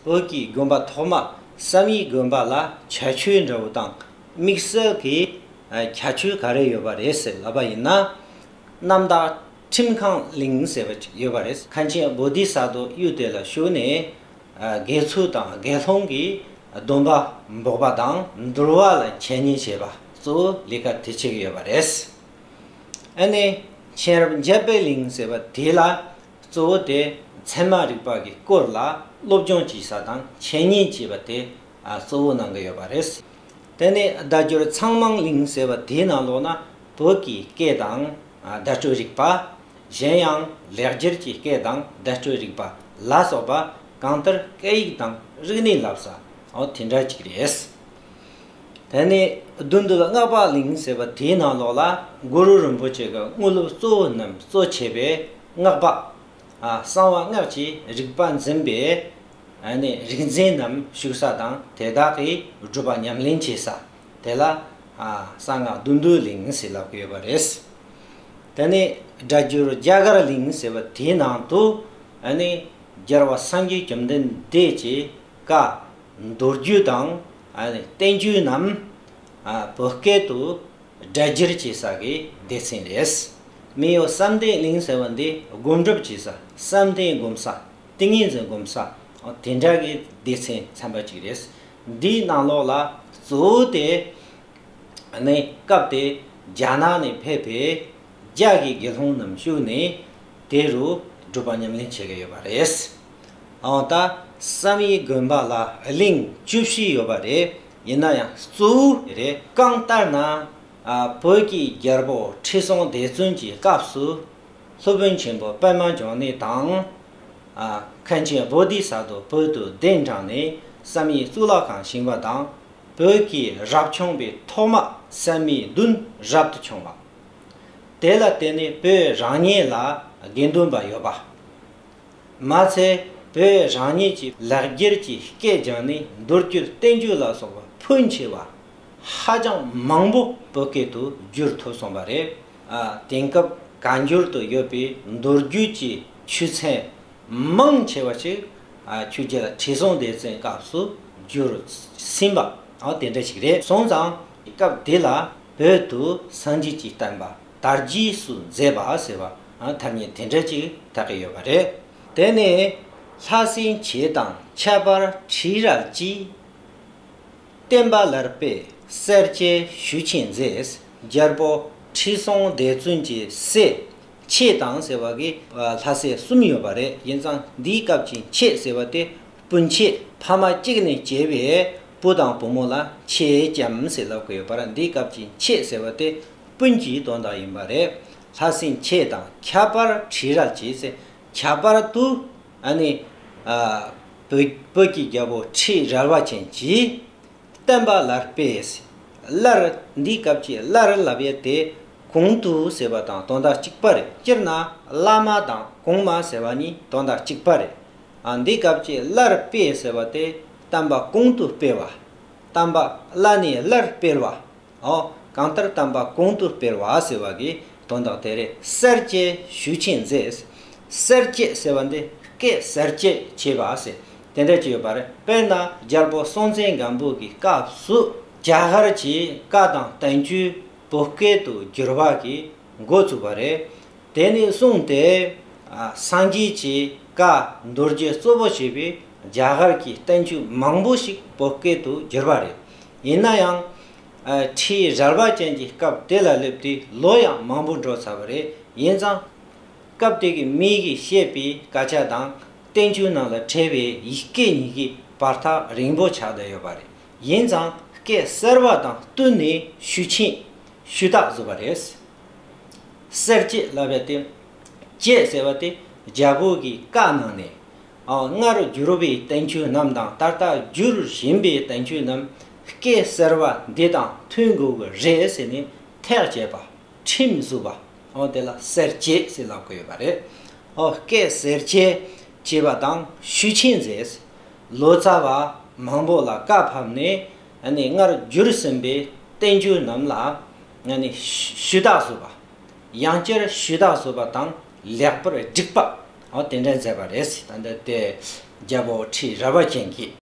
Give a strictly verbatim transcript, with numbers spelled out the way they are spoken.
བོད་ཀྱི་དགོན་པ་ཐོག་མ་བསམ་ཡས་དགོན་པ་ལ་ཁྱད་ཆོས་འདྲ་བོ་དང་དམིགས་བསལ་གྱི་ཨ་ཁྱད་ཆོས་ག་རེ་ཡོད་པ་རེད་ཟེར་ལབ་པ་ཡིན་ན། རྣམ་དག་ཁྲིམས་ཁང་གླིང་ཟེར་བ་ཅིག་ཡོད་པ་རེད། མཁན་ཆེན་བོ་དྷི་ས་ཏྭ་ཡུལ་དེ་ལ་བཞུགས་ནས་ཨ་དགེ་ཚུལ་དང་དགེ་སློང་གི་སྡོམ་པ་འབོགས་པ་དང་འདུལ་བ་ལ་འཆད་ཉན་བྱེད་པ་གཙོ་བོ་ལས་ཀ་དེ་བྱེད་ཀྱི་ཡོད་པ་རེད། ཨ་ནི་མཁྱེན་རབ་འཇམ་དཔལ་གླིང་ཟེར་བ་དེ་ལ་གཙོ་བོ་དེ་ཚད་མ་རིག་པ་གི་སྐོར་ལ་སློབ་སྦྱོང་བྱེད་ས་དང་འཆད་ཉན་བྱེད་པ་དེ་ཨ་གཙོ་བོ་གནང་གི་ཡོད་པ་རེད། དེ་ནས་བརྡ་སྦྱོར་ཚང་མང་གླིང་ཟེར་བ་དེའི་ནང་ལོགས་ན་བོད་ཀྱི་སྐད་དང་ཨ་བརྡ་སྤྲོད་རིག་པ། གཞན་ཡང་ལེགས་སྦྱར་གྱི་སྐད་དང་བརྡ་སྤྲོད་རིག་པ་ལ་སོགས་པ་གང་ལྟར་སྐད་ཡིག་དང་རིག་གནས་བསླབ་ས་འོ་དེ་འདྲ་ཅིག་རེད། དེ་ནས་བདུད་འདུལ་སྔགས་པ་གླིང་ཟེར་བ་དེའི་ནང་ལོགས་ལ་གུ་རུ་རིན་པོ་ཆེ་གི་དངོས་སློབ་གཙོ་བོ་རྣམས་གཙོ་བྱས་པའི་སྔགས་པ། ཨ་གསང་བ་སྔགས་ཀྱི་རིག་པ་འཛིན་པའི་ཨ་ནི་རིག་འཛིན་རྣམས་བཞུགས་ས་དང་དེ་དག་གིས་སྒྲུབ་པ་ཉམས་ལེན་བྱེད་ས་དེ་ལ་ཨ་གསང་སྔགས་བདུད་འདུལ་གླིང་ཟེར་ལབ་ཀྱི་ཡོད་པ་རེད། དེ་ནས་སྒྲ་བསྒྱུར་རྒྱ་གར་གླིང་ཟེར་བ་དེའི་ནང་དུ་ཨ་ནི་རྒྱལ་བ་སངས་རྒྱས་བཅོམ་ལྡན་འདས་ཀྱི་བཀའ་མདོ་རྒྱུད་དང་ཨ་ནི་བསྟན་བཅོས་རྣམས་ཨ་བོད་སྐད་དུ་སྒྲ་བསྒྱུར་བྱེད་ས་གི་སྡེ་ཚན་རེད། མི་གཡོ་བསམ་གཏན་གླིང་ཟེར་བ་འདི་སྒོམ་སྒྲུབ་བྱེད་ས་བསམ་གཏན་སྒོམ་ས་ཏིང་ངེ་འཛིན་སྒོམ་ས་དེ་འདྲ་གི་སྡེ་ཚན་ཚན་པ་གཅིག་རེད། འདིའི་ནང་ལོགས་ལ་གཙོ་བོ་དེ་ནི་སྐབས་དེ་རྒྱ་ནག་ནས་ཕེབས་པའི་རྒྱ་གི་དགེ་སློང་རྣམས་བཞུགས་ནས་དེ་རུ་སྒྲུབ་པ་ཉམས་ལེན་བྱེད་ཀྱི་ཡོད་པ་རེད། འོ་ད་བསམ་ཡས་དགོན་པ་ལ་གླིང་བཅུ་བཞི་ཡོད་པ་རེད། ཡིན་ན་ཡང་གཙོ་བོ་རེད། གང་ལྟར་ན་ཨ་བོད་ཀྱི་རྒྱལ་པོ་ཁྲི་སྲོང་ལྡེ་བཙན་གྱི་སྐབས་སུ་སློབ་དཔོན་ཆེན་པོ་པདྨ་འབྱུང་གནས་དང་ཨ་མཁན་ཆེན་བོ་དྷི་ས་ཏྭ་བོད་དུ་གདན་དྲངས་ནས་བསམ་ཡས་གཙུག་ལག་ཁང་བཞེངས་པ་དང་། བོད་ཀྱི་རབ་བྱུང་པའི་ཐོག་མ་བསམ་ཡས་བདུན་རབ་ཏུ་བྱུང་བ། དེ་ལ་བརྟེན་ནས་བོད་རང་ཉིད་ལ་དགེ་འདུན་པ་ཡོད་པ། མ་ཚད་བོད་རང་ཉིད་ཀྱི་ལེགས་སྦྱར་གྱི་སྐད་སྦྱངས་ནས་མདོ་རྒྱུད་བསྟན་བཅོས་ལ་སོགས་པ་ཕོན་ཆེ་བ་ཧ་ཅང་མང་པོ་བོད་སྐད་དུ་བསྒྱུར་ཐུབ་སོང་བ་རེད། ཨ་དེང་སྐབས་བཀའ་འགྱུར་དུ་ཡོད་པའི་མདོ་རྒྱུད་ཀྱི་ཆོས་ཚན་མང་ཆེ་བ་ཞིག་ཨ་ཆོས་རྒྱལ་ཁྲི་སྲོང་ལྡེ་བཙན་སྐབས་སུ་བསྒྱུར་ཟིན་པ་ཨ་དེ་འདྲ་ཞིག་རེད། སོང་ཙང་སྐབས་དེ་ལ་བོད་དུ་སངས་རྒྱས་ཀྱི་བསྟན་པ་དར་རྒྱས་སུ་མཛད་པ་ཟེར་བ་ཨ་ཐ་སྙད་དེ་འདྲ་ཅིག་བཏགས་ཀྱི་ཡོད་པ་རེད། དེ་ནས་ལྷ་སྲས་མཆེད་དང་ཁྱད་པར་ཁྲི་རལ་གྱིས། བསྟན་པ་ལར་སྤེལ་གསལ་བྱེད་ཞུ་ཆེན་མཛད། རྒྱལ་པོ་ཁྲི་སྲོང་ལྡེ་བཙན་གྱི་སྲས་མཆེད་དང་ཟེར་བ་གི་ལྷ་སྲས་གསུམ་ཡོད་པ་རེད། ཡིན་ཙང་འདིའི་སྐབས་ཀྱི་མཆེད་ཟེར་བ་དེ་སྤུན་མཆེད་ཕ་མ་གཅིག་ནས་སྐྱེས་པའི་བུ་དང་བུ་མོ་ལ་མཆེད་ལྕམ་ཟེར་ལབ་ཀྱི་ཡོད་པ་རེད། འདིའི་སྐབས་ཀྱི་མཆེད་ཟེར་བ་དེ་སྤུན་གྱི་དོན་དག་ཡིན་པ་རེད། ལྷ་སྲས་མཆེད་དང་ཁྱད་པར་ཁྲི་རལ་གྱིས་ཟེར། ཁྱད་པར་དུ་ཨ་ནི་ཨ་བོད་བོད་ཀྱི་རྒྱལ་པོ་ཁྲི་རལ་པ་ཅན་གྱིས་བསྟན་པ་ལར་སྤེལ། ལར་འདིའི་སྐབས་ཀྱི་ལར་ལབ་ཡས་དེ་གོང་དུ་ཟེར་བ་དང་དོན་དག་གཅིག་པ་རེད། སྤྱིར་ན་བླ་མ་དང་གོང་མ་ཟེར་བ་གཉིས་དོན་དག་གཅིག་པ་རེད། ཨ་འདིའི་སྐབས་ཀྱི་ལར་སྤེལ་ཟེར་བ་དེ་བསྟན་པ་གོང་དུ་སྤེལ་བ། བསྟན་པ་བླ་ནས་ལར་སྤེལ་བ། འོ། གང་ལྟར་བསྟན་པ་གོང་དུ་སྤེལ་བ་ཟེར་བ་གི་དོན་དག་དེ་རེད། གསལ་བྱེད་ཞུ་ཆེན་མཛད། གསལ་བྱེད་ཟེར་བ་འདི་སྐད་གསལ་བྱེད་བྱེད་པ་ཟེར། དེ་འདྲ་ཅིག་ཡོད་པ་རེད། དཔེར་ན་རྒྱལ་པོ་སྲོང་བཙན་སྒམ་པོ་གི་སྐབས་སུ་རྒྱ་གར་གྱི་བཀའ་དང་བསྟན་བཅོས་བོད་སྐད་དུ་བསྒྱུར་བ་གི་འགོ་བཙུགས་པ་རེད། དེ་ནས་བཟུང་སྟེ་ཨ་སངས་རྒྱས་ཀྱི་བཀའ་མདོ་རྒྱུད་གཙོ་བོ་བྱས་པའི་རྒྱ་གར་གྱི་བསྟན་བཅོས་མང་པོ་ཞིག་བོད་སྐད་དུ་བསྒྱུར་བ་རེད། ཡིན་ན་ཡང་ཨ་ཁྲི་རལ་པ་ཅན་གྱི་སྐབས་དེ་ལ་སླེབས་ཏེ་ལོ་ཡང་མང་པོ་འགྲོ་ཚར་བ་རེད། ཡིན་ཙང་སྐབས་དེ་གི་མི་གིས་བཤད་པའི་སྐད་ཆ་དང་བསྟན་བཅོས་ནང་ལ་བྲིས་པའི་ཡི་གེ་གཉིས་ཀྱི་བར་ཐག་རིང་པོ་ཆགས་བསྡད་ཡོད་པ་རེད། ཡིན་ཙང་སྐད་གསར་བ་དང་བསྟུན་ནས་ཞུ་ཆེན་ཞུ་དག་བཟོས་པ་རེད། གསལ་བྱེད་ལབ་པ་དེ། བྱེད་ཟེར་བ་དེ་རྒྱལ་པོ་གི་བཀའ་གནང་ནས། ཨ་སྔར་བསྒྱུར་བའི་བསྟན་བཅོས་རྣམས་དང་ད་ལྟ་བསྒྱུར་བཞིན་པའི་བསྟན་བཅོས་རྣམས་སྐད་གསར་བ་འདི་དང་མཐུན་དགོས་ཀྱི་རེད་ཟེར་ནས་ཐག་བཅད་པ། ཁྲིམས་བཟོས་པ། འོ་དེ་ལ་གསལ་བྱེད་ཟེར་ལབ་ཀྱི་ཡོད་པ་རེད། འོ་སྐད་གསལ་བྱེད་བྱས་པ་དང་ཞུ་ཆེན་མཛད། ལོ་ཙཱ་བ་མང་པོ་ལ་བཀའ་ཕབ་ནས་ཨ་ནི་སྔར་བསྒྱུར་ཟིན་པའི་བསྟན་བཅོས་རྣམས་ལ་ཨ་ནི་ཞུ་དག་བཟོས་པ། ཡང་བསྐྱར་ཞུ་དག་བཟོས་པ་དང་ལེགས་པར་བསྒྲིགས་པ། འོ་དེ་འདྲ་མཛད་པ་རེད། ད་ལྟ་དེ་ རྒྱལ་པོ་ཁྲི་རལ་པ་ཅན་གྱིས།